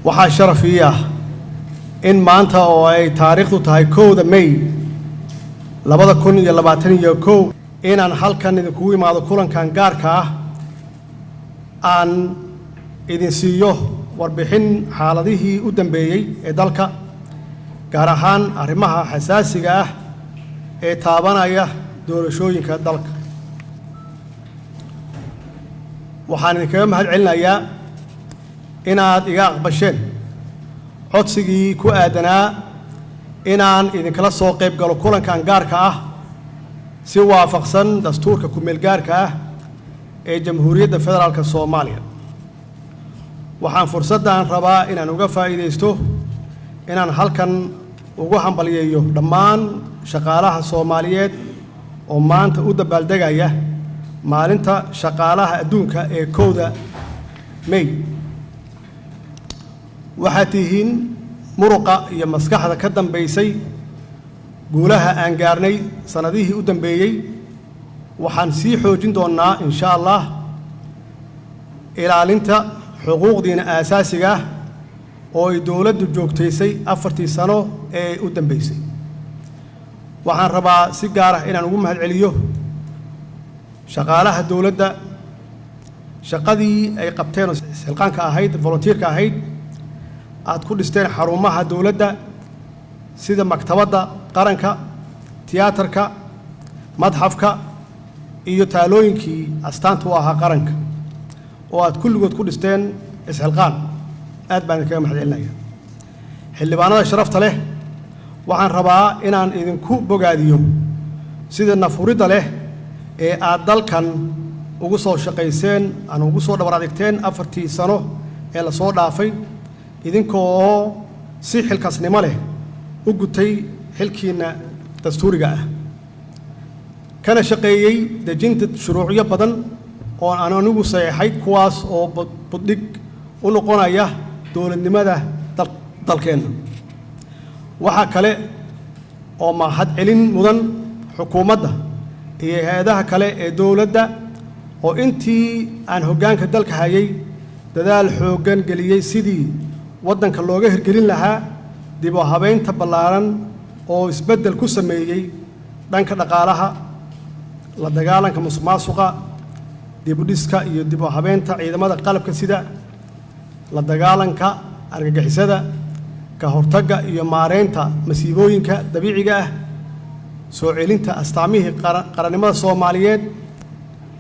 Waxaa sharaf ii ah in maanta oo ay taariikhdu tahay 1-da May 2021 inaan halkan idinkugu imaado kulankan gaarka ah, aan idin siiyo warbixin xaaladihii u dambeeyey ee dalka, gaar ahaan arrimaha xasaasiga ah ee taabanaya doorashooyinka dalka. Waxaan idinkaga mahad celinayaa inaad iga aqbasheen codsigii ku aadanaa inaan idinkala soo qayb galo kulankan gaarka ah si waafaqsan dastuurka ku-meel gaarka ah ee Jamhuuriyadda Federaalka Soomaaliya. Waxaan fursaddan rabaa inaan uga faa'iidaysto inaan halkan ugu hambalyeeyo dhammaan shaqaalaha Soomaaliyeed oo maanta u dabaaldegaya Maalinta Shaqaalaha Adduunka ee 1-da May. Waxaad tihiin muruqa iyo maskaxda ka dambaysay guulaha aan gaarnay sannadihii u dambeeyey. Waxaan sii xoojin doonnaa, insha Allah, ilaalinta xuquuqdiina aasaasiga ah oo ay dowladdu joogtaysay 4-tii sano ee u dambaysay. Waxaan rabaa si gaar ah inaan ugu mahad celiyo shaqaalaha dowladda shaqadii ay qabteen oo silqaanka ahayd, volunteerka ahayd, aad ku dhisteen xarumaha dowladda sida Maktabadda Qaranka, tiyaatarka, madxafka iyo taalooyinkii astaanta u ahaa qaranka oo aad kulligood ku dhisteen isxilqaan. Aad baan idinkaga mahad celinaya. Xildhibaanada sharafta leh, waxaan rabaa inaan idinku bogaadiyo sida nafuridda leh ee aad dalkan ugu soo shaqayseen aan ugu soo dhabar adigteen 4-tii sano ee lasoo dhaafay, idinkoo oo si xilkasnimo leh u gutay xilkiinna dastuuriga ah, kana shaqeeyey dejinta shuruucyo badan oo aan anigu saxeexay, kuwaas oo buddhig u noqonaya dowladnimada dalkeenna. Waxaa kale oo mahad celin mudan xukuumadda iyo hay-adaha kale ee dowladda oo intii aan hoggaanka dalka hayay dadaal xooggan geliyey sidii waddanka looga hirgelin lahaa dib u habeynta ballaaran oo isbeddel ku sameeyey dhanka dhaqaalaha, la dagaalanka musuqmaasuqa, dib u dhiska iyo dib u habeynta ciidamada qalabka sida, la dagaalanka argagixisada, ka hortagga iyo maareynta masiibooyinka dabiiciga ah, soo celinta astaamihii qarannimada Soomaaliyeed,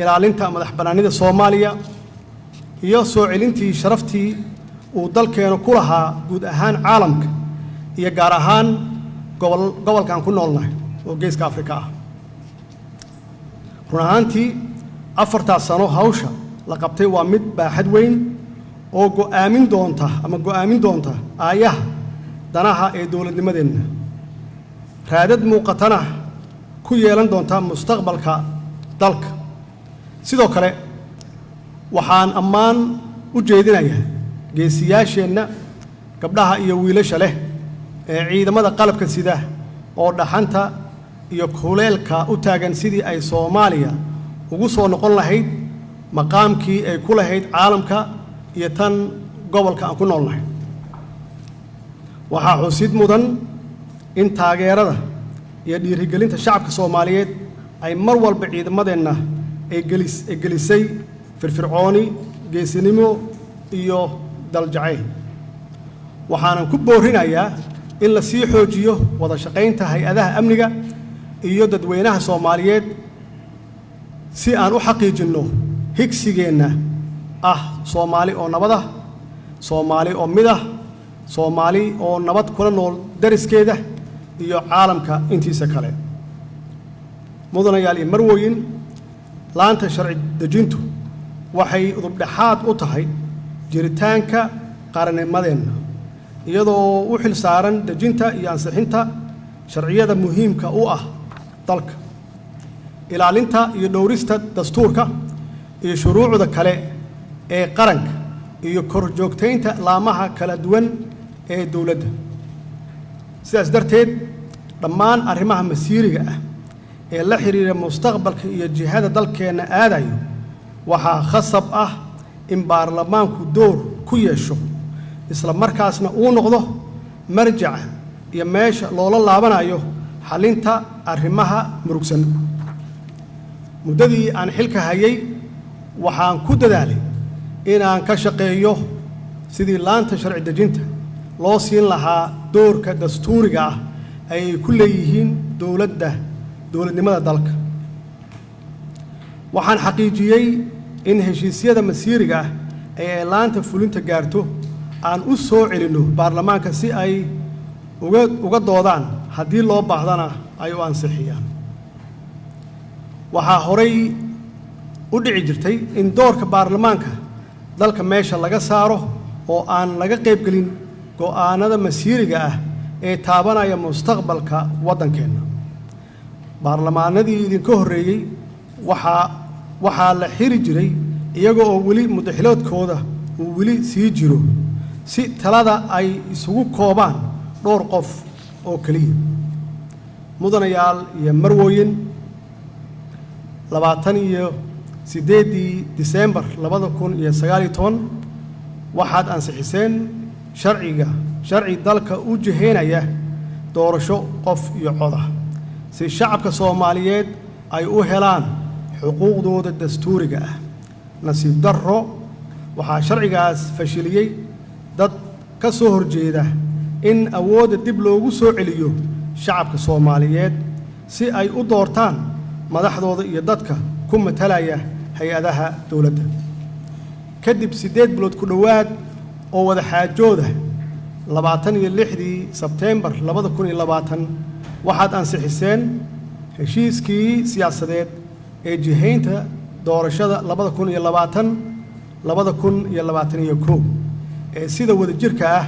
ilaalinta madax bannaanida Soomaaliya iyo soo celintii sharaftii uu dalkeenu ku lahaa guud ahaan caalamka iyo gaar ahaan gobolkan ku noolnahay oo Geeska Afrika ah. Run ahaantii, 4-taas sano hawsha la qabtay waa mid baaxad weyn oo go'aamin doonta ama go'aamin doonta aayaha danaha ee dowladnimadeenna, raadad muuqatana ku yeelan doonta mustaqbalka dalka. Sidoo kale, waxaan ammaan u jeedinayaa geesiyaasheenna gabdhaha iyo wiilasha leh ee ciidamada qalabka sida oo dhaxanta iyo kuleelka u taagan sidii ay Soomaaliya ugu soo noqon lahayd maqaamkii ay ku lahayd caalamka iyo tan gobolka aan ku noolnahay. Waxaa xusid mudan in taageerada iyo dhiirigelinta shacabka Soomaaliyeed ay mar walba ciidamadeenna ay gelisay firfircooni, geesinimo iyo daljacayl. Waxaanan ku boorinayaa in la sii xoojiyo wada shaqaynta hay-adaha amniga iyo dadweynaha Soomaaliyeed si aan u xaqiijinno higsigeenna ah Soomaali oo nabad ah, Soomaali oo mid ah, Soomaali oo nabad kula nool dariskeeda iyo caalamka intiisa kale. Mudanayaal iyo marwooyin, laanta sharci dejintu waxay udubdhexaad u tahay jiritaanka qarannimadeenna, iyadoo u xil saaran dejinta iyo ansixinta sharciyada muhiimka u ah dalka, ilaalinta iyo dhowrista dastuurka iyo shuruucda kale ee qaranka, iyo kor joogtaynta laamaha kala duwan ee dowladda. Sidaas darteed, dhammaan arrimaha masiiriga ah ee la xiriira mustaqbalka iyo jihada dalkeenna aadayo waxaa khasab ah in baarlamaanku door ku yeesho. Isla markaasna uu noqdo marjaca iyo meesha loola laabanayo xallinta arrimaha murugsan. Muddadii aan xilka hayay, waxaan ku dadaalay inaan ka shaqeeyo sidii laanta sharci dejinta loo siin lahaa doorka dastuuriga ah ay ku leeyihiin dowladda, dowladnimada dalka. Waxaan xaqiijiyey in heshiisyada masiiriga ah ee ay laanta fulinta gaarto aan u soo celinno baarlamaanka si ay uga doodaan, haddii loo baahdana ay u ansixiyaan. Waxaa horay u dhici jirtay in doorka baarlamaanka dalka meesha laga saaro oo aan laga qaybgelin go'aanada masiiriga ah ee taabanaya mustaqbalka waddankeenna. Baarlamaanadii idinka horreeyey waxaa la xiri jiray iyaga oo weli muddaxiloodkooda uu weli sii jiro, si talada ay isugu koobaan dhowr qof oo keliya. Mudanayaal iyo marwooyin, 28-dii Diseembar 2019 waxaad ansixiseen sharciga, sharci dalka u jihaynaya doorasho qof iyo cod ah, si shacabka Soomaaliyeed ay u helaan xuquuqdooda dastuuriga ah. Nasiib darro, waxaa sharcigaas fashiliyey dad ka soo horjeeda in awoodda dib loogu soo celiyo shacabka Soomaaliyeed, si ay u doortaan madaxdooda iyo dadka ku matalaya hay-adaha dowladda. Kadib 8 bilood ku dhowaad oo wada xaajooda, 26-dii Sebteembar 2020 waxaad ansixiseen heshiiskii siyaasadeed ee jihaynta doorashada 2020 2021 ee sida wadajirka ah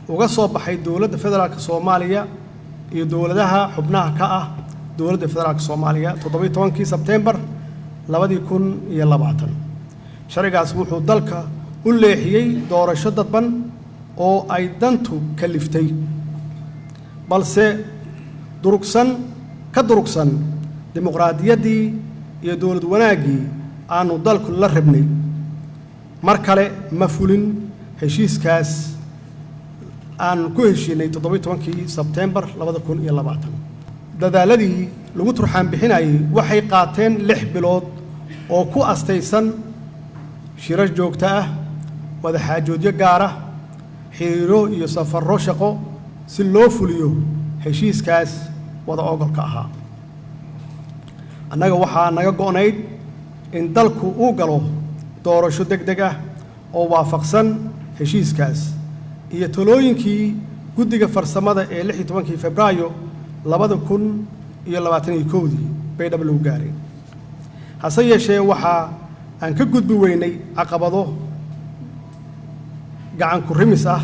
uga soo baxay Dowladda Federaalka Soomaaliya iyo dowladaha xubnaha ka ah Dowladda Federaalka Soomaaliya 17-kii Sebteembar 2020. Sharcigaas wuxuu dalka u leexiyey doorasho dadban oo ay dantu kaliftay, balse durugsan, ka durugsan dimuqraadiyaddii iyo dowlad wanaaggii aanu dalku la rabnay. Mar kale ma fulin heshiiskaas aan ku heshiinay 17-kii Sebteembar 2020. Dadaaladii lagu turxaan bixinayay waxay qaateen 6 bilood oo ku astaysan shirar joogto ah, wada xaajoodyo gaar ah, xiriiro iyo safarro shaqo, si loo fuliyo heshiiskaas wada ogolka ahaa. Annaga waxaa naga go'nayd in dalku uu galo doorasho deg deg ah oo waafaqsan heshiiskaas iyo talooyinkii guddiga farsamada ee 16-kii Febraayo 2021-dii Baydhabo lagu gaaray. Hase yeeshee, waxaa aan ka gudbi weynay caqabado gacan ku rimis ah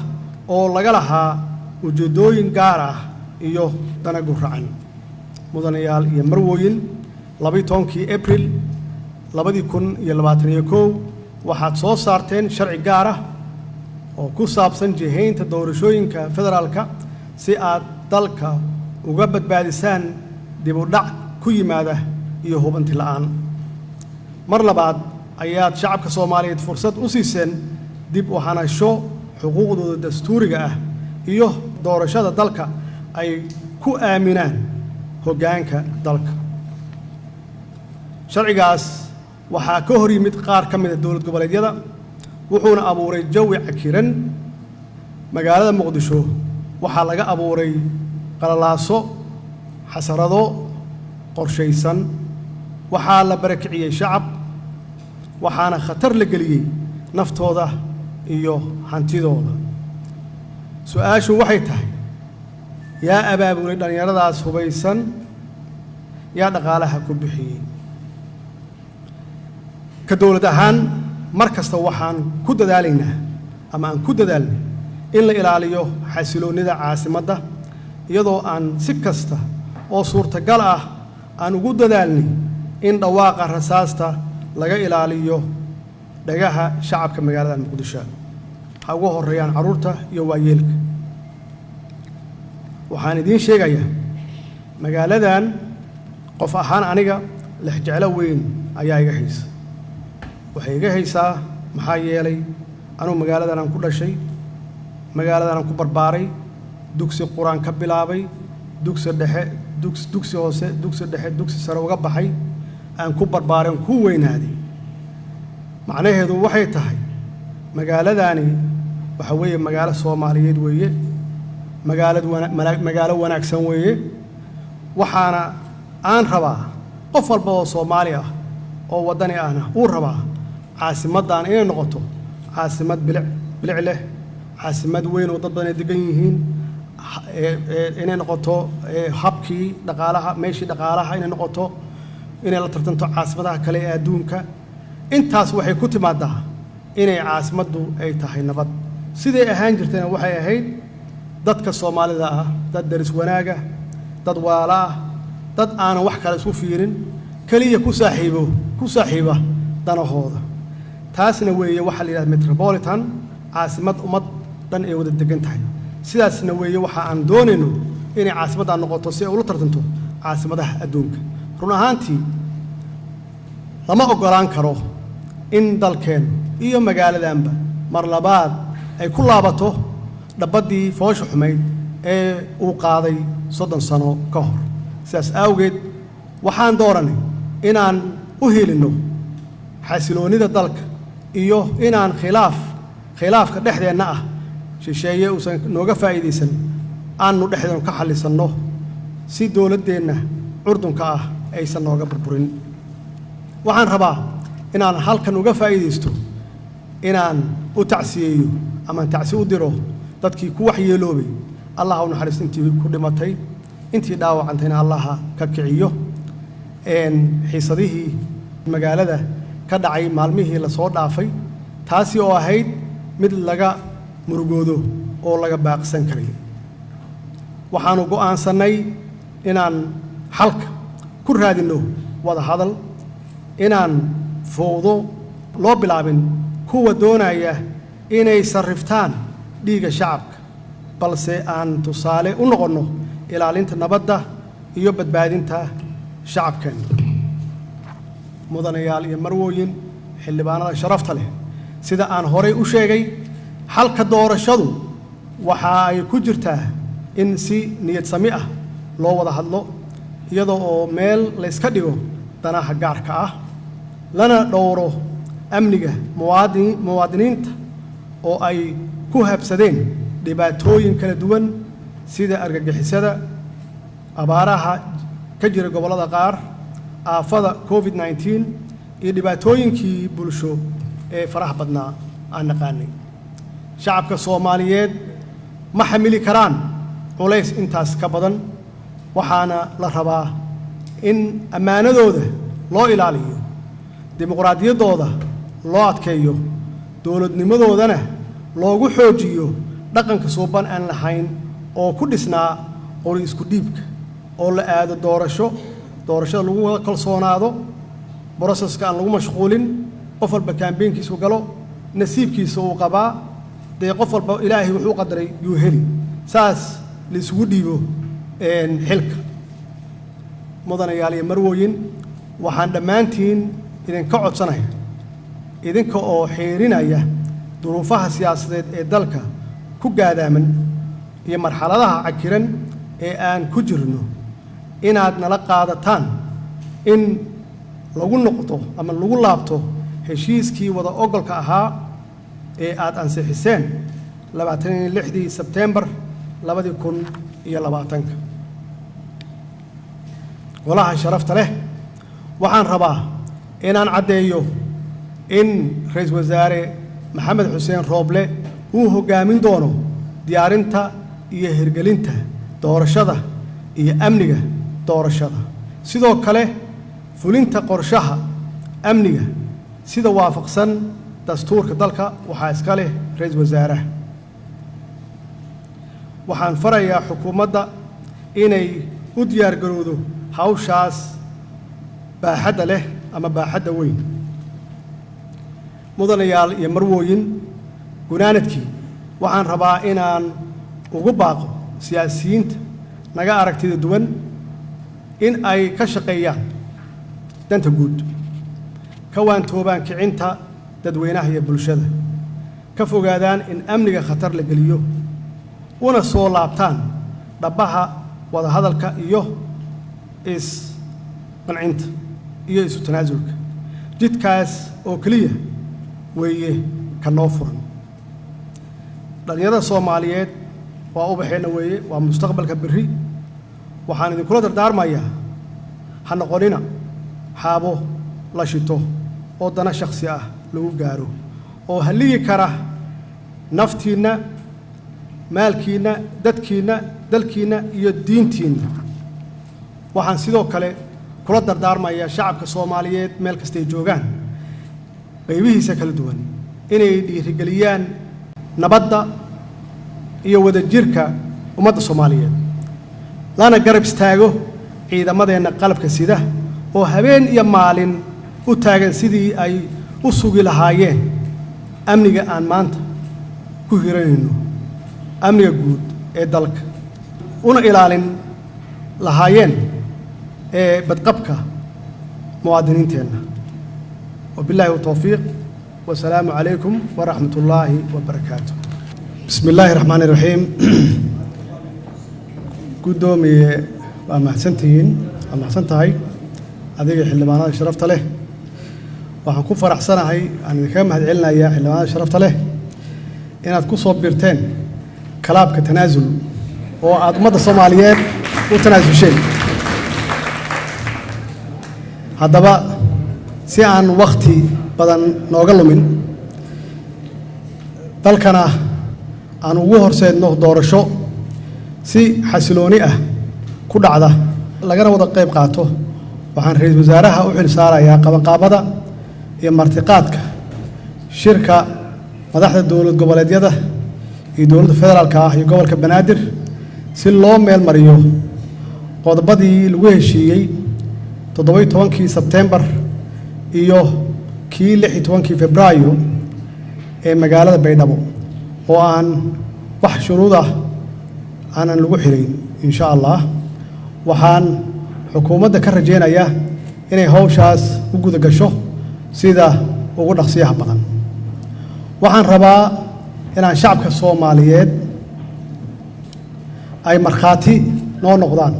oo laga lahaa ujeeddooyin gaar ah iyo dana guracan. Mudanayaal iyo marwooyin, 12-kii Abril 2021 waxaad soo saarteen sharci gaar ah oo ku saabsan jihaynta doorashooyinka federaalka, si aad dalka uga badbaadisaan dib u dhac ku yimaada iyo hubanti la'aan. Mar labaad ayaad shacabka Soomaaliyeed fursad u siiseen dib u hanasho xuquuqdooda dastuuriga ah iyo doorashada dalka ay ku aaminaan hoggaanka dalka. Sharcigaas waxaa ka hor yimid qaar ka mida dowlad goboleedyada, wuxuuna abuuray jawi cakiran. Magaalada Muqdisho waxaa laga abuuray qalalaaso, xasarado qorshaysan. Waxaa la barakiciyey shacab, waxaana khatar la geliyey naftooda iyo hantidooda. Su-aashu waxay tahay: yaa abaabulay dhallinyaradaas hubaysan? Yaa dhaqaalaha ku bixiyey? Ka dowlad ahaan, mar kasta waxaan ku dadaalaynaa ama aan ku dadaalnay in la ilaaliyo xasiloonnida caasimadda, iyadoo aan si kasta oo suurtagal ah aan ugu dadaalnay in dhawaaqa rasaasta laga ilaaliyo dhagaha shacabka magaalada Muqdisho, ha ugu horreeyaan carruurta iyo waayeelka. Waxaan idiin sheegayaa, magaaladan qof ahaan aniga lexjeclo weyn ayaa iga haysa. Waxay iga haysaa maxaa yeelay anugu magaaladan aan ku dhashay. Magaaladan aan ku barbaaray, dugsi qur-aan ka bilaabay, dugsi dhexe, dugsi hoose, dugsi dhexe, dugsi sare uga baxay, aan ku barbaaray, aan ku weynaaday. Macnaheedu waxay tahay magaaladani waxa weeye magaalo Soomaaliyeed weeye, magaalo wanaagsan weeye. Waxaana aan rabaa qof walba oo Soomaali ah oo waddani ahna uu rabaa caasimaddan inay noqoto caasimad bilic leh, caasimad weyn oo dad badan ay degan yihiin, inay noqoto habkii dhaqaalaha, meeshii dhaqaalaha inay noqoto, inay la tartanto caasimadaha kale ee adduunka. Intaas waxay ku timaadaa inay caasimaddu ay tahay nabad. Siday ahaan jirtayna waxay ahayd dadka Soomaalida ah dad daris wanaaga, dad walaalo ah, dad aanan wax kale isku fiirin, keliya ku saaxiiba danahooda. Taasna weeye waxaa la yidhahda metropolitan, caasimad ummad dhan ay wada degan tahay. Sidaasna weeye waxa aan doonayno inay caasimaddan noqoto si ay ula tartanto caasimadaha adduunka. Run ahaantii lama oggolaan karo in dalkeen iyo magaaladanba mar labaad ay ku laabato dhabaddii foosha xumayd ee uu qaaday 30 sano ka hor. Sidaas awgeed waxaan dooranay inaan u helinno xasiloonnida dalka iyo inaan khilaafka dhexdeenna ah shisheeye uusan nooga faa'iidaysan, aanu dhexdeenu ka xallisanno si dowladdeenna curdunka ah aysan nooga burburin. Waxaan rabaa inaan halkan uga faa'iidaysto inaan u tacsiyeeyo amaan tacsi u diro dadkii ku waxyeeloobay. Allah u naxariisto intii ku dhimatay, intii dhaawacantayna Allaha ka kiciyo. Xiisadihii magaalada ka dhacay maalmihii lasoo dhaafay, taasi oo ahayd mid laga murugoodo oo laga baaqsan karay. Waxaannu go'aansannay inaan xalka ku raadinno wada hadal, inaan fowdo loo bilaabin kuwa doonaya inay sarriftaan dhiigga shacabka, balse aan tusaale u noqonno ilaalinta nabadda iyo badbaadinta shacabkeenna. Mudanayaal iyo marwooyin, xildhibaanada sharafta leh, sida aan horay u sheegay, xalka doorashadu waxa ay ku jirtaa in si niyad sami ah loo wada hadlo, iyadoo oo meel layska dhigo danaha gaarka ah, lana dhowro amniga muwaadiniinta oo ay ku habsadeen dhibaatooyin kala duwan sida argagixisada, abaaraha ka jira gobollada qaar, aafada COVID-19 iyo dhibaatooyinkii bulsho ee faraha badnaa aan naqaanay. Shacabka Soomaaliyeed ma xamili karaan culays intaas ka badan, waxaana la rabaa in ammaanadooda loo ilaaliyo, dimuqraadiyaddooda loo adkeeyo, dowladnimadoodana loogu xoojiyo dhaqanka suuban aan lahayn oo ku dhisnaa qori isku dhiibka, oo la aado doorasho, doorashada lagu wada kalsoonaado, process-ka aan lagu mashquulin, qof walba campaign-kiisu galo, nasiibkiisa uu qabaa, dee qof walba Ilaahay wuxuu qadaray yuu heli, saas la isugu dhiibo xilka. Mudanayaal iyo marwooyin, waxaan dhammaantiin idinka codsanaya, idinka oo xeerinaya duruufaha siyaasadeed ee dalka ku gaadaaman iyo marxaladaha cakiran ee aan ku jirno, inaad nala qaadataan in lagu noqdo ama lagu laabto heshiiskii wada ogolka ahaa ee aad ansixiseen 26-dii Sebteembar 2020-ka. Golaha sharafta leh, waxaan rabaa inaan caddeeyo in Ra-iisul Wasaare Maxamed Xuseen Rooble uu hoggaamin doono diyaarinta iyo hirgelinta doorashada iyo amniga doorashada, sidoo kale fulinta qorshaha amniga sida waafaqsan dastuurka dalka waxaa iska leh ra-iisul wasaaraha. Waxaan farayaa xukuumadda inay u diyaargarowdo hawshaas baaxadda leh ama baaxadda weyn. Mudanayaal iyo marwooyin, gunaanadkii waxaan rabaa inaan ugu baaqo siyaasiyiinta naga aragtida duwan in ay ka shaqeeyaan danta guud, ka waantoobaan kicinta dadweynaha iyo bulshada, ka fogaadaan in amniga khatar la geliyo. Una soo laabtaan dhabbaha wadahadalka iyo is-qancinta iyo isu tanaasulka. Jidkaas oo keliya weeye ka noo furan. Dhallinyarada Soomaaliyeed waa ubaxeenna weeye, waa mustaqbalka berri. Waxaan idinkula dardaarmayaa: ha noqonina xaabo la shito oo dana shakhsi ah lagu gaaro oo halligi kara naftiinna, maalkiinna, dadkiinna, dalkiinna iyo diintiinna. Waxaan sidoo kale kula dardaarmayaa shacabka Soomaaliyeed meel kastay joogaan, qaybihiisa kala duwan, inay dhiirigeliyaan nabadda iyo wadajirka ummadda Soomaaliyeed, lana garab istaago ciidamadeenna qalabka sida oo habeen iyo maalin u taagan sidii ay u sugi lahaayeen amniga aan maanta ku hiranayno, amniga guud ee dalka, una ilaalin lahaayeen ee badqabka muwaadiniinteenna. Wabilaahi towfiiq, wasalaamu calaykum waraxmat ullaahi wabarakaatu. Bismi illaahi raxmaani raxiim. Guddoomiye, waa mahadsantihiin, waa mahadsan tahay adiga, xildhibaanada sharafta leh. Waxaan ku faraxsanahay, aan idinkaga mahad celinayaa, xildhibaanada sharafta leh, inaad ku soo biirteen club-ka Tanaasul oo aad ummadda Soomaaliyeed u tanaasulsheen. Haddaba, si aan wakhti badan nooga lumin, dalkana aan ugu horseedno doorasho si xasilooni ah ku dhacda, lagana wada qayb qaato, waxaan ra-iisul wasaaraha u xil saarayaa qabanqaabada iyo martiqaadka shirka madaxda dowlad goboleedyada iyo dowladda federaalka ah iyo gobolka Banaadir, si loo meel mariyo qodobadii lagu heshiiyey 17-kii Sebtembar iyo kii 16-kii Febraayo ee magaalada Baydhabo, oo aan wax shuruud ah aanan lagu xirayn, insha Allah. Waxaan xukuumadda ka rajaynayaa inay howshaas u guda gasho sida ugu dhaqsiyaha badan. Waxaan rabaa inaan shacabka Soomaaliyeed ay markhaati noo noqdaan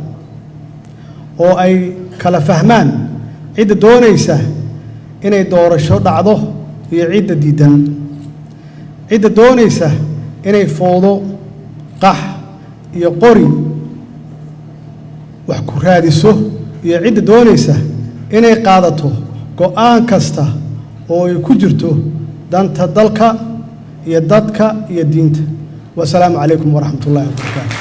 oo ay kala fahmaan cidda doonaysa inay doorasho dhacdo iyo cidda diidan, cidda doonaysa inay fowdo, qax iyo qori wax ku raadiso iyo cidda doonaysa inay qaadato go'aan kasta oo ay ku jirto danta dalka iyo dadka iyo diinta. Wasalaamu calaykum waraxmat ullahi wabarakaatu.